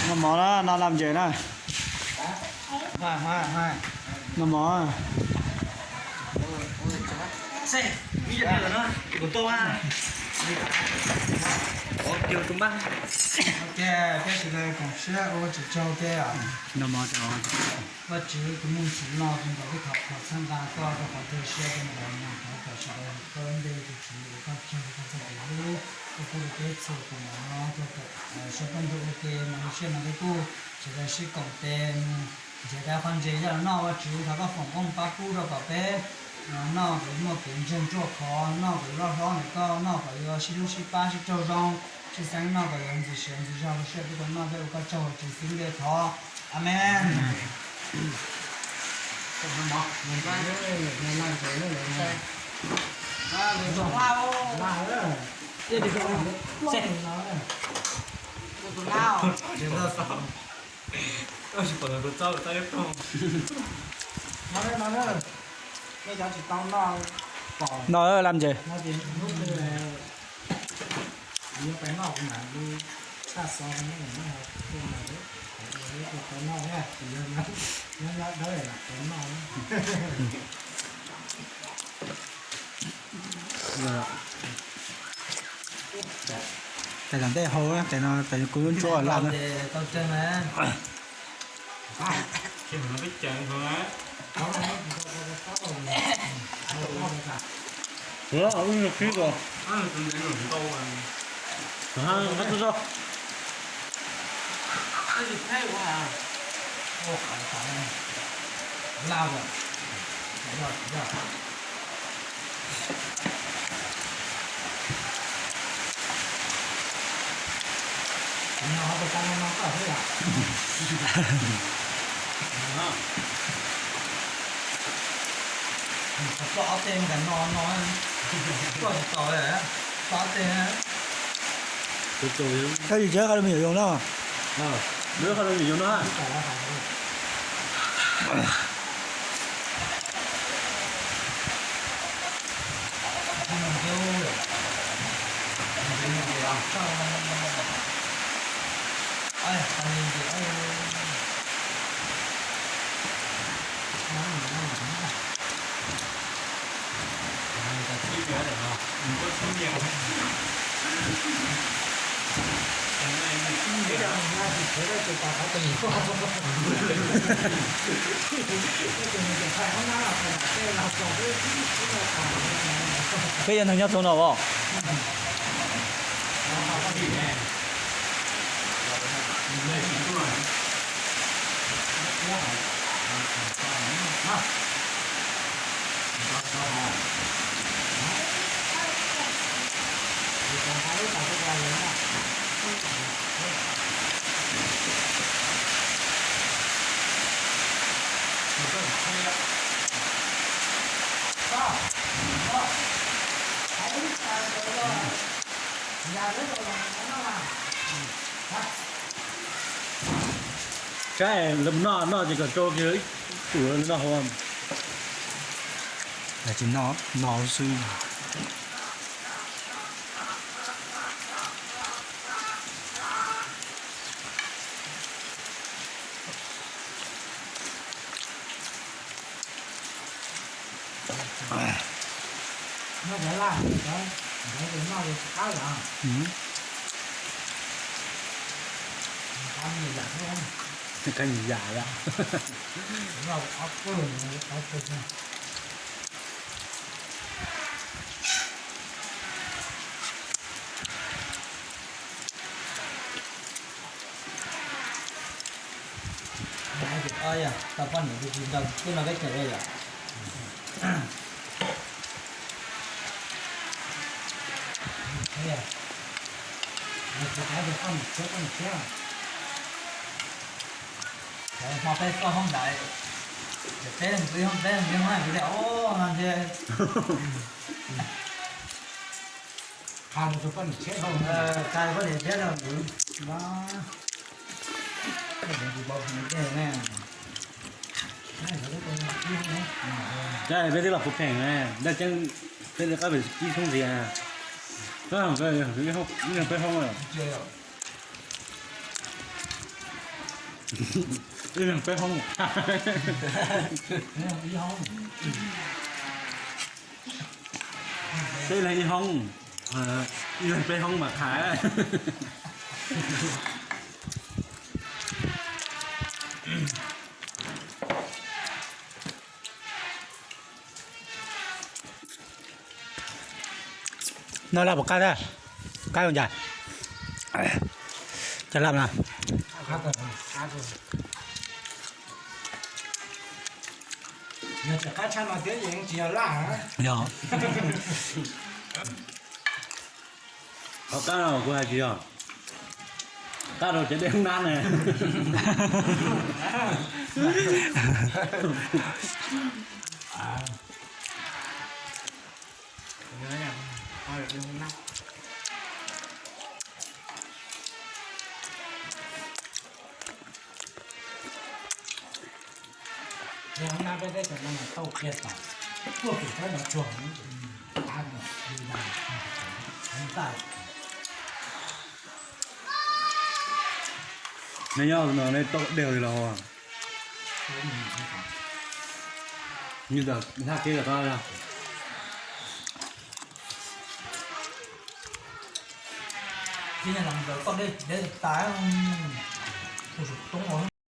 Noj mov na, noj lam ntses na. Noj mov. Peb sawv daws koom siab ua Vajtswv tsaug thiab. Noj mov, Vajtswv, kuv muaj tsim no kuv nkaus ib qho qhuas txhawb nqa koj rau qhov twg siab rau ntawd no, thov kom sawv daws hu koj lub npe tus Tswv uas koj tsaug koj txoj kev hlub, koj pub rau peb txhua tus ntawm no tau tawm saib peb nrog ua ke mas lub sij hawm no peb kuj sawv daws sib koom tes mus nrhiav tau qhov ntses coj los noj. Vajtswv, thov koj foom koob pab pub rau kom peb noj kom muaj kev ntseeg ruaj khov, noj kom loj hlob ntawm koj, noj kom yuav sib hlub sib pab sib raug zoo, tshwj xeeb noj kom yuav ntxim siav ntxim zog rau sij hawm peb tau noj. Peb ua koj tsaug Vajtswv xib hwb thiab thov, Amees. No lam ntses. Tes tom ntej hau, tes no tes kuv ntsuab lam. Tso ob teg nkaus no no, tuaj tsis tau, tso ob teg. Koj yus tsis qhov me nyuam zoo no. Lub qhov me nyuam zoo no. Peb yog neeg nyob txog no as? Saib lawv noj noj ces kom rau kiag ib tug noj hauv. Tsis noj, noj xwb. Kab nyiam yam. Tau poj niam twb tsis nrog peb no peb kawm yom. Hmo peb txoj hoob ntawd, peb leeg peb hoob, peb leeg peb hoob kuv tias o no ntshe qha rau poj niam tshiab dhau, qha rau poj niam tshiab dhau. Peb twb los puv pheej, daj ceeb peb li qab pem kib xoob ntxiv, peb hoob. Peb hoob. Ib leeg peb hoob. Peb leeg ib hoob, ib leeg peb hoob mas qha. Noj laj puas qab thiab? Qab zoo cas? Cov laj no. Yog tsis qab tshaj no thiab yeej tsis yog laj. Yog. Qhov qab no kuv hais tsis yog. Qab rau cov dej hoob nab ne. Yog hoob nab peb teb chaws no mas tau qia tas, tuaj pem qab no tsuag. Nej nyob no nej tau dej li los? Nyob ntawm thaj kev los qab. Tsis yog los ntawm toj dej, dej tas, tus sum toob os.